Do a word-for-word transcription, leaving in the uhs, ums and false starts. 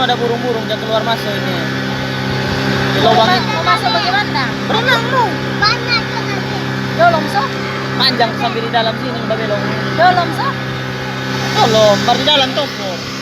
Ada burung-burung yang keluar masuk ini. Di lubang itu. Mau masuk bagaimana? Berenang dong. Dolom so? Panjang sampai di dalam sini, babelong. Dolom so? Dolom, baru di dalam toko.